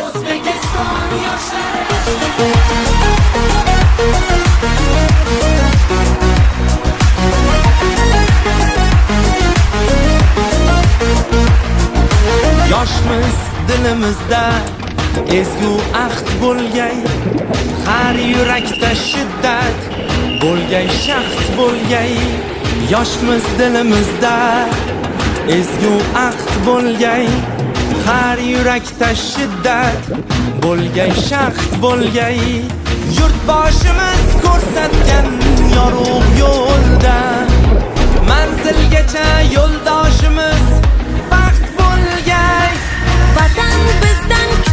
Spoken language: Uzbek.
O'zbekiston yoshlari. Yoshmiz, dilimizda ezgu ahd bo'lgay. Har yurakda shiddat bo'lgay, shahd bo'lgay. Yoshmiz, dilimizda ezgu ahd bo'lgay. Har yurakda shiddat bo'lgay, shahd bo'lgay. Yurtboshimiz ko'rsatgan yorug' yo'lda manzilgacha yo'ldoshimiz baxt bo'lgay. Vatan bizdan.